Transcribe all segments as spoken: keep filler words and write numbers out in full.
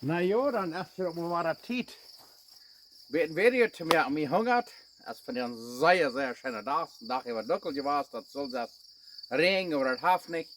Na jo, dan es et uk mol wada Tiet, een Video to moaken. Mie hungat. Es vondoag een sea, sea scheena Dach. Een Dach äwa dunkel jewast, daut sull daut räajnen, oba daut haft nich.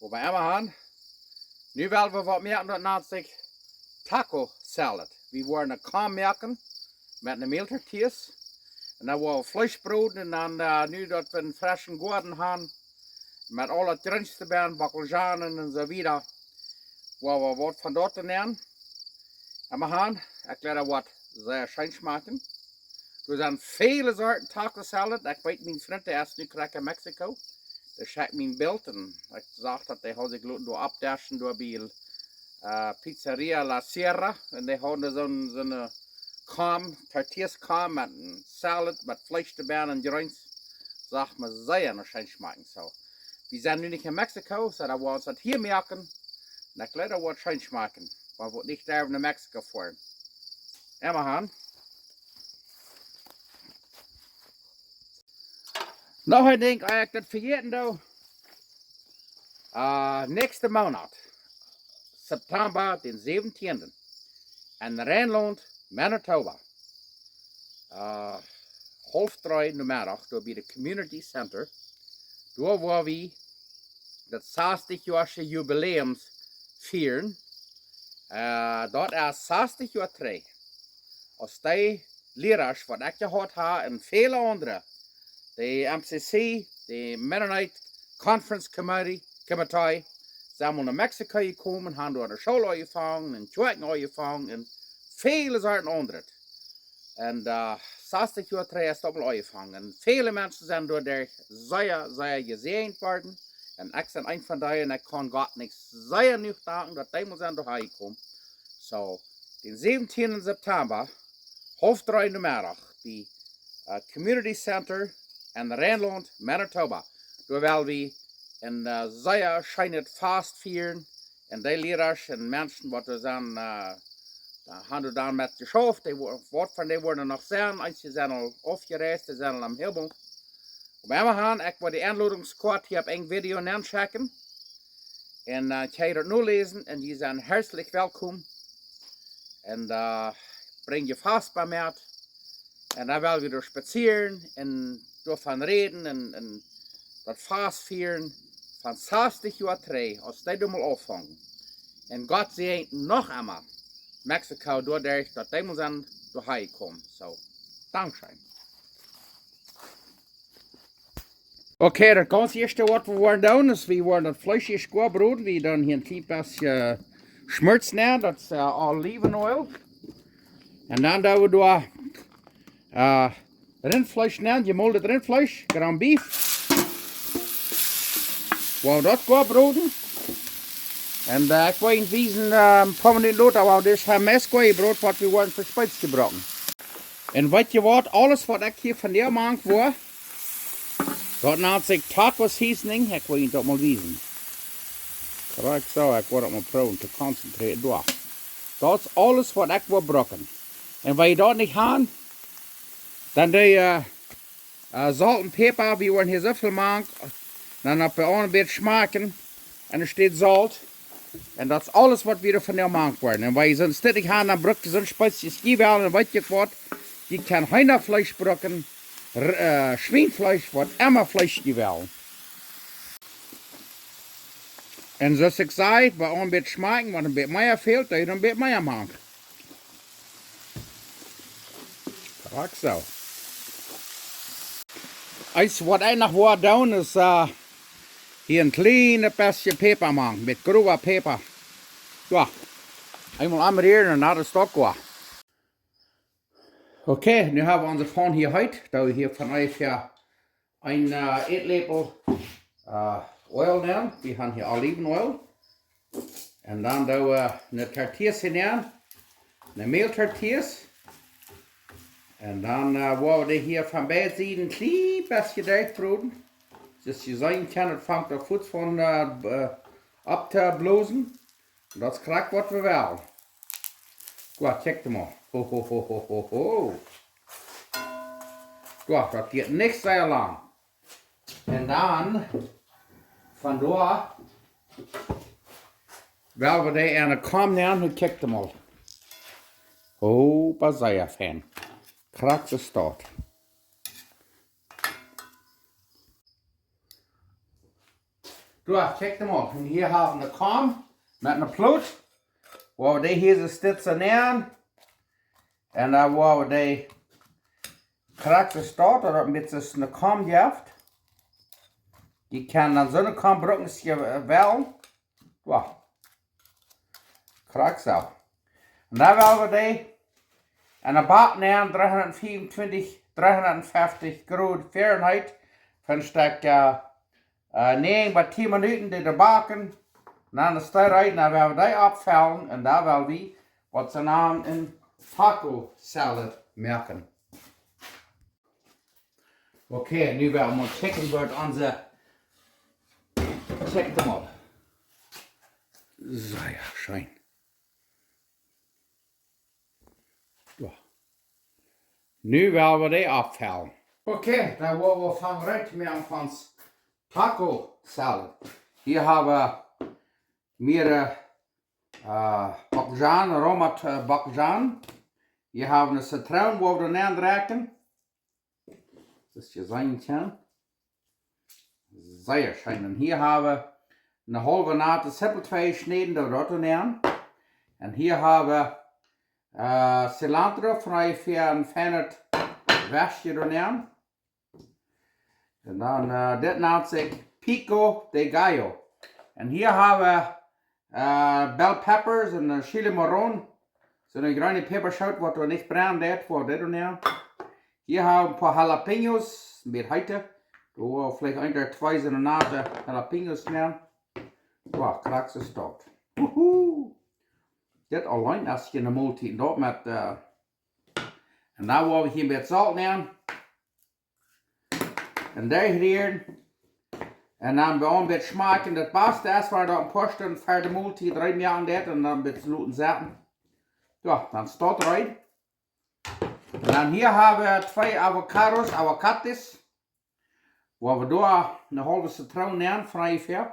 Oba emmahan, nu well wie waut moaken, daut nant sikj Taco Salad. Wie woaren eene Kom moaken met eene Mäl Tortillas. Un dan woa wie Fleesch broden un dan, äh, nu daut wie eenen freschen Goaden han, met aul daut Jreens doabie, Bockelzhonen un soo wieda, woa wie waut von daut nämen. Emmahan, ekj jleew daut woat sea scheen schmakjen. Doa sent väle Sorten Taco Salad. Ekj weet, mien Frint, dee es nu krakjt en Mexiko. Dee schekjt mie een Bilt un ekj sach, daut dee haud sikj loten doa oppdeschen, doa bie, äh, Pizzeria La Sierra. Un dee hauden soon, soone Kom, Tortillas Kom met een Salad, met Fleesch doabie un Jreens. Sach mau sea no scheen schmakjen. Soo, wie sent nu nich en Mexiko, soo daut woa wie ons daut hia moaken. Un ekj jleew daut woat scheen schmakjen, wan wie nich derwen no Mexiko foaren. Emmahan. Noch een Dinkj, ea ekj daut vejäten doo. Äh, näakjsten Moonat, September dän säwentieenden, en Reinlaunt, Manitoba, äh, haulf dree Nomeddach, doa bie daut Community Center, doa woa wie daut sastich Joa Jubiläum fieren. Äh, daut es sastich Joa trigj, aus dee Lierasch, waut ekj jehaut hab, un väle aundre, de M C C, de Mennonite Conference Committee, Committee, sent mol no Mexiko jekomen, haben doa eene School aunjefongen, eene Kjoakj aunjefongen un väle Sorten aundret. Un, äh, sastich Joa trigj es daut mol aunjefongen. Un väle Menschen sent doaderch sea, sea jesäajent worden. Un ekj sie eena von dee un ekj kaun Gott nich sea jenuach danken, daut dee mol sent doa hanjekomen. Soo, dän säwentieenden September, haulf dree Nomeddach, bie, äh, Community Center en Reinlaunt, Manitoba. Doa well wie een, äh, sea scheenet Fast fieren. Un dee Lierasch un Menschen, waut doa sent, äh, doa haben wie dan met jeschauft, dee wo-, waut von dee woaren noch sennen, eenje sent aul aufjereist, dee sent aul aum Himmel. Oba emmahan, ekj woa de Enlodungskoat hia opp een Video nenschekjen. Un, äh, kjenn jie daut noläsen un jie sent hartlich welkom. Un, äh, brinj jun Fast bie met. Un dan well wie doa spazieren un doavon räden un, un daut Fast fieren von sastich Joa trigj, aus dee doa mol aunfongen. Un Gott säajent noch emma Mexiko doaderch, daut dee mol sent doa hanjekomen. Soo, dankscheen. Okay, daut gaunz ieeschte waut wie woaren doonen es, wie woaren daut Fleesch ieescht goa broden. Wie doonen hia een kjlien bät Schmorts nenn, daut es, äh, Olivenöl. Un dan doo wie doa, äh, Rintfleesch nenn, jemoldet Rintfleesch, ground beef. Woa wie daut goa broden. Un, äh, ekj woa junt wiesen, äh, een poa Minuten lota, oba dit es meist goa jebroden, waut wie woaren fa Speets jebruken. Un weet jie waut? Aules waut ekj hia vondoag moak woa, daut nant sikj Taco Seasoning. Ekj woa junt daut mol wiesen. Krakjt soo, ekj woa daut mol proowen to konzentrieren. Doa. Daut es aules waut ekj woa bruken. Un wan jie daut nich haben, dan doo jie, äh, äh, Solt un Päpa, wie woaren hia soo väl mank. Dan opp een bät schmakjen. Un doa steit Solt. Un daut es aules waut wie doa vondoag mank woaren. Un wan jie soont nich haben, dan brukt jie soont Speets aus jie wellen. Un weet jie waut? Jie kjennen Heenafleesch bruken, R-, äh, Schwienfleesch, waut emma Fleesch jie wellen. Un soo aus ekj säd, bie een bät schmakjen, wan een bät mea fält, dan een bät mea mank. Krakjt soo. Eent waut ekj noch woa doonen es, äh, hia een kjlien bät Päpa mank, met growa Päpa. Jo, eemol aunrieren un dan es daut goa. Okay, nu hab wie onse Fon hia heet. Doo wie hia von onjefäa een, äh, Ätläpel, äh, Oil nämen. Wie haben hia Olivenöl. Un dan doo wie, äh, eene Tortillas hia nämen. Eene Mäl Tortillas. Un dan, äh, woa wie dee hia von beid Sieden een kjlien bät derchbroden. Soo aus jie seenen kjennen, daut fangt aul fuaz aun, äh, b-, äh, opptoblosen. Daut es krakjt waut wie wellen. Goa, kjikj mol. Ho, ho, ho, ho, ho, ho. Goa, daut diat nich sea lang. Un dan, von doa, Well, wie dee enne Kom nämen, nu kjikj mol. Oh, waut sea fein. Krakjt soo. Doa, kjikj mol. Un hia hab wie eene Kom met eene Plot. Woa wie dee hia soo stitsen nämen. Un dan woa wie dee krakjt soo, daut daut een bät eene Kom jeft. Jie kjennen dan soone Kom brucken aus jie wellen. Wow. Krakjt soo. Un dan woa wie dee enne Bak nämen, dreehundat vea un twintich, dreehundat feftich Grod Fahrenheit, fa een Stekj, äh, äh, näajen bat tieen Minuten dee to backen. Un dan es dee reed, dan woa wie dee aufschälen un dan woa wie waut see nanen een Taco Salad moaken. Okay, nu woa wie mol kjikjen, woat onse, kjikj mol. Soo, jo, scheen. Jo. Nu woa wie dee aufschälen. Okay, dan woa wie aunfangen reed to moaken fa onse Taco Salad. Hia hab wie mea, äh, Bockelzwiebel, Aromat, äh, Bockelzwiebel. Hia hab wie eene Zitroon, woa wie doa nenn drekjen. Daut es je seenen kjennen. Sea scheen. Un hia hab wie eene haulwe nate Sippel, twee jeschnäden, doa doa nenn. Un hia hab wie, äh, Cilantro, von onjefäa een feinet Weskje doa nenn. Un dan, äh, dit nant sikj Pico de Gallo. Un hia hab wie äh, bell peppers un, äh, chile morrón. Soone jreene Päpaschoot, waut doa nich brennen deit, fa dit un jant. Hia hab wie een poa jalapeños, een bät heete. Doa veleicht een ooda twee soone nate jalapeños nenn. Wow, krakjt soo. Wuhu. Dit auleen es eene Moltiet. Un daut met, äh, un dan woa wie hia een bät Solt nenn. Un dee rieren. Un dan bie een bät schmakjen. Daut baste es, wan daut een poa Stunden ver de Moltiet reed moaken deit un dan een bät loten sitten. Jo, dan steit reed. Un dan hia hab wie twee Avocados, Aguacates. Woa wie doa eene haulwe Zitroon nenn, von onjefäa.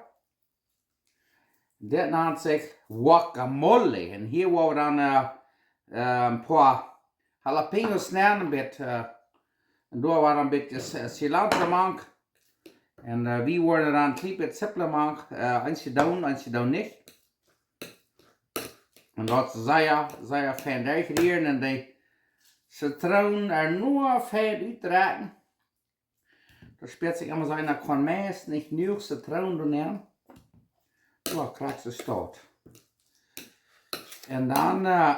Dit nant sikj Guacamole. Un hia woa wie dan, äh, äh, een poa jalapeños nenn, een bät, äh, un doa woa een bät, äh, Cilantro mank. Un, äh, wie woaren dan een kjlien bät Sippel mank, äh, eenje doonen, eenje doonen nich. Un daut sea, sea fein derchrieren un de Zitroon doa noch fein utdrekjen. Daut spieet sikj emma soo, eena kaun meist nich jenuach Zitroon doa nenn. Jo, krakjt soo. Un dan, äh,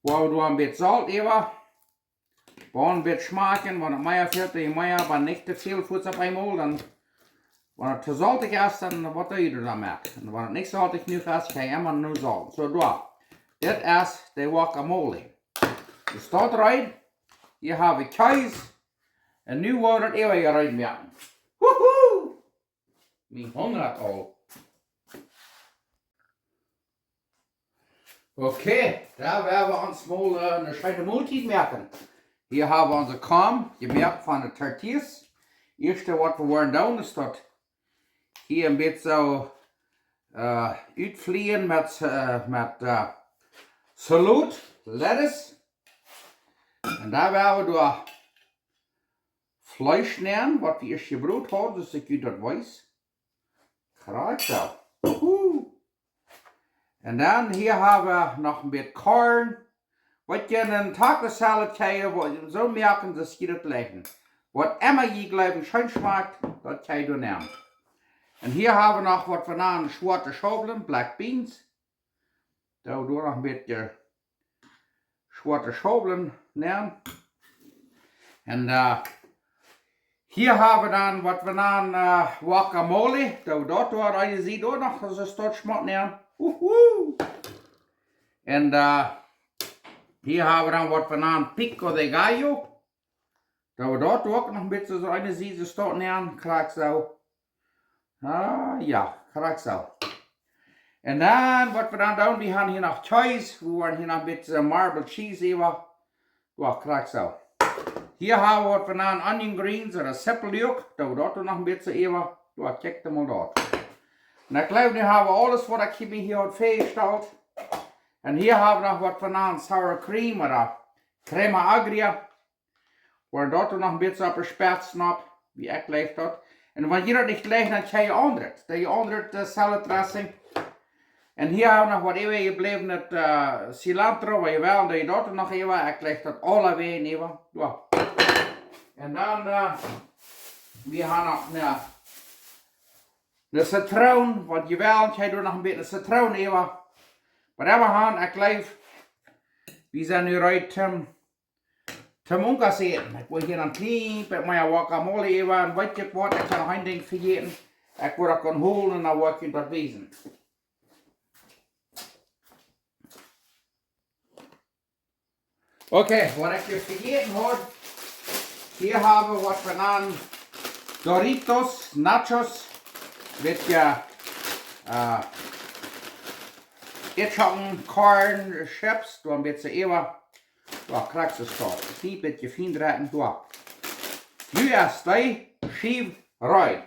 woa wie doa een bät Solt äwa. Woa een bät schmakjen, wan et mea fält, dan mea, oba nich too väl fuaz opp eemol, dan, wan et too soltich es, dan woat et doa dan moak. Un wan et nich soltich jenuach es, kaun eena emma noch solten. Soo, doa. Dit es de Guacamole. Daut steit reed. Hia hab wie Kjees. Un nu woa wie daut äwa hia reed moaken. Wuhu! Mien Hungr aul. Okay, dan woa wie ons mol, äh, eene scheene Moltiet moaken. Hia hab wie onse Kom, jemoakt von de Tortillas. Ieeschte waut wie woaren doonen es daut hia een bät soo, äh, utflieen met, äh, met, äh, Saloot, lettuce. Un dan woa wie doa Fleesch nenn, waut wie ieescht jebrot hauden, soo aus jie daut weeten. Krakjt soo. Wuhu. Un dan hia hab wie noch een bät Korn. Waut jie en eene Taco Salad kjrieen, waut jie soo moaken, daut jie daut jlikjen. Waut emma jie jleewen scheen schmakjt, daut kjrie jie doa nenn. Un hia hab wie noch waut wie nanen schwoate Schaublen, black beans. Doa, doa noch een bät schwoate Schaublen nenn. Un, äh, hia hab wie dan waut wie nanen, äh, Guacamole. Doa, daut woat eene Sied uk noch, daut steit schmock nenn. Wuhu. Un, äh, hia hab wie dan waut wie nanen Pico de Gallo. Doa woat uk noch een bät soo eene Sied steit nenn, krakjt soo. Ah, jo, krakjt soo. Un dan, waut wie dan doonen, wie haben hia noch Kjees, wie woaren hia noch een bät marble cheese äwa. Jo, krakjt soo. Hia hab wie waut wie nanen onion greens ooda Sippeluak, doa woat uk noch een bät äwa. Jo, kjikj mol daut. Na, ekj jleew, nu hab wie aules, waut ekj mie hia haud väajestalt. Un hia hab wie noch waut wie nanen sour cream ooda crema agria. Woa daut noch een bät opp de Spetz nopp, woo ekj jleich daut. Un wan jie daut nich jleichen, dan kjenn jie aundret. Dan jie aundret, äh, salad dressing. Un hia hab wie noch waut äwajebläwnet, äh, cilantro, wan jie wellen, dan jie daut noch äwa. Ekj jleich daut aulawäajen äwa. Jo. Un dan, äh, wie hab noch, jo, de Zitroon, waut jie wellen, kjenn jie noch een bät Zitroon äwa. Waut wie haben, ekj jleew, wie sent nu reed, ähm, Toom Unkas äten. Ekj woa hia een kjlien bät mea guacamole äwa, un weet jie waut, ekj hab noch een Dinkj vejäten. Ekj woa daut gonen holen un dan woa ekj junt daut wiesen. Okay, waut ekj hia vejäten haud, hia hab wie waut wie nanen Doritos, Nachos, met, äh, Eadschocken, Corn, Chips, doa een bät äwa. Doa, krakjt soo. Een kjlien bät fien dreien, doa. Nu es dee Schiew reed.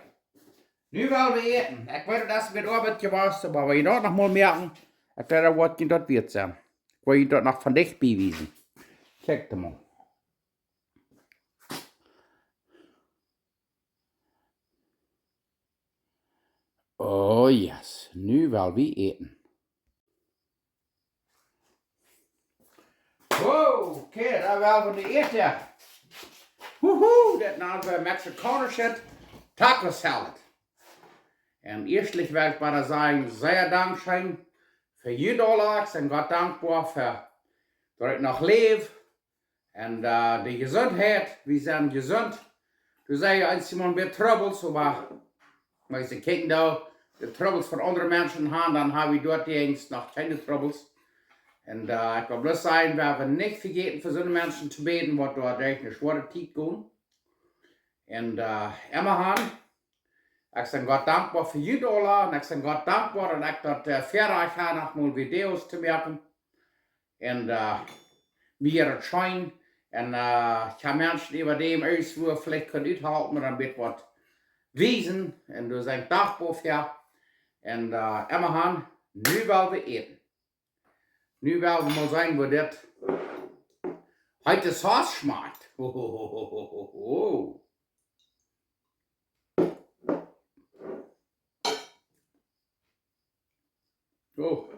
Nu well wie äten. Ekj weet, daut es met Oabeit jewast, oba wan jie daut noch mol moaken, ekj weet, daut woat junt daut wieet sennen. Ekj woa junt daut noch von dicht bie wiesen. Kjikjt mol. Oh yes, nu well wie äten. Wow, okay, dan well wie nu äten. Wuhu, daut nanen wie mexikaunische Taco Salad. Un ieeschtlich well ekj mau sajen, sea dankscheen fa junt aula. Ekj sie Gott dankboa fa daut ekj noch läw. Un, äh, de Jesuntheit, wie sent jesunt. Doa sent je eenjemol bät Trubbels, oba wan jie kjikjen, de Trubbels von aundre Menschen han, dan hab wie doa ieescht noch kjeene Trubbels. Un, äh, ekj well bloos sajen, wie haben nich vejäten fa soone Menschen to bäden, waut doa derch eene schwoare Tiet gonen. Un, äh, emma han, ekj sie Gott dankboa fa junt aula, un ekj sie Gott dankboa, daut ekj daut, äh, Väarajcht hab, noch mol Videos to moaken. Un, äh, mie jeit daut scheen. Un, äh, ekj hab Menschen äwa däm irjentwua veleicht kunnen uthalpen, oba een bät waut wiesen. Un doa sie ekj dankboa fa. Un, äh, emma han, nu well wie äten. Nu well wie mol seenen, woo dit heete Sauce schmakjt. Ho, ho, ho. Soo.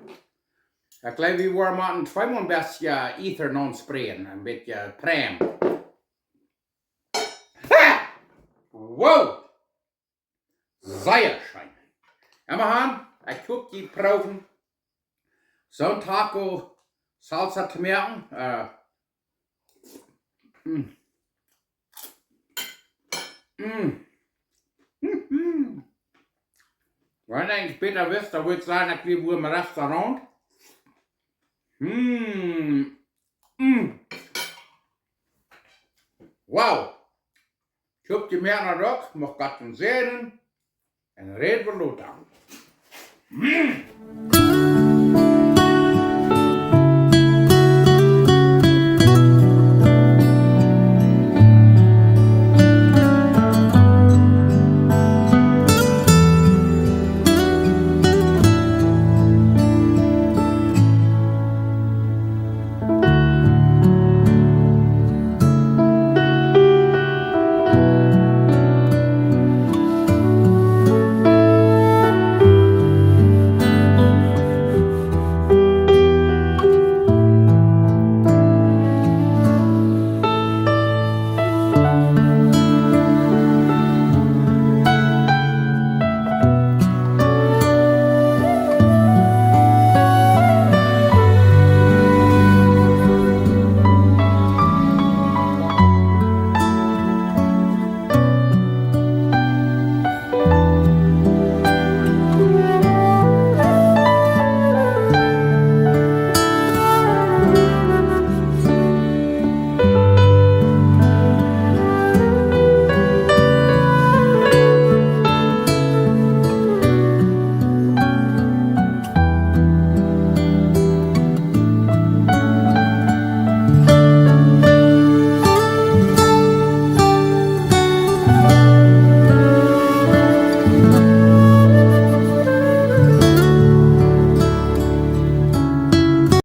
Ekj jleew, wie woaren mau een tweemol een bät Ether nenn spreaden, een bät Creme. Ha! Wow! Sea scheen. Emma han, ekj hop, jie proowen soon Taco Salsa to moaken. Äh, mm. Mm. Mhm. Wan ekj bäta wist, dan wudd ekj sajen, ekj wia wua em Restaurant. Mm. Mm. Wow. Ekj hop, jie moaken daut uk, mucht Gott junt säajnen. Un räd wie lota. Mm.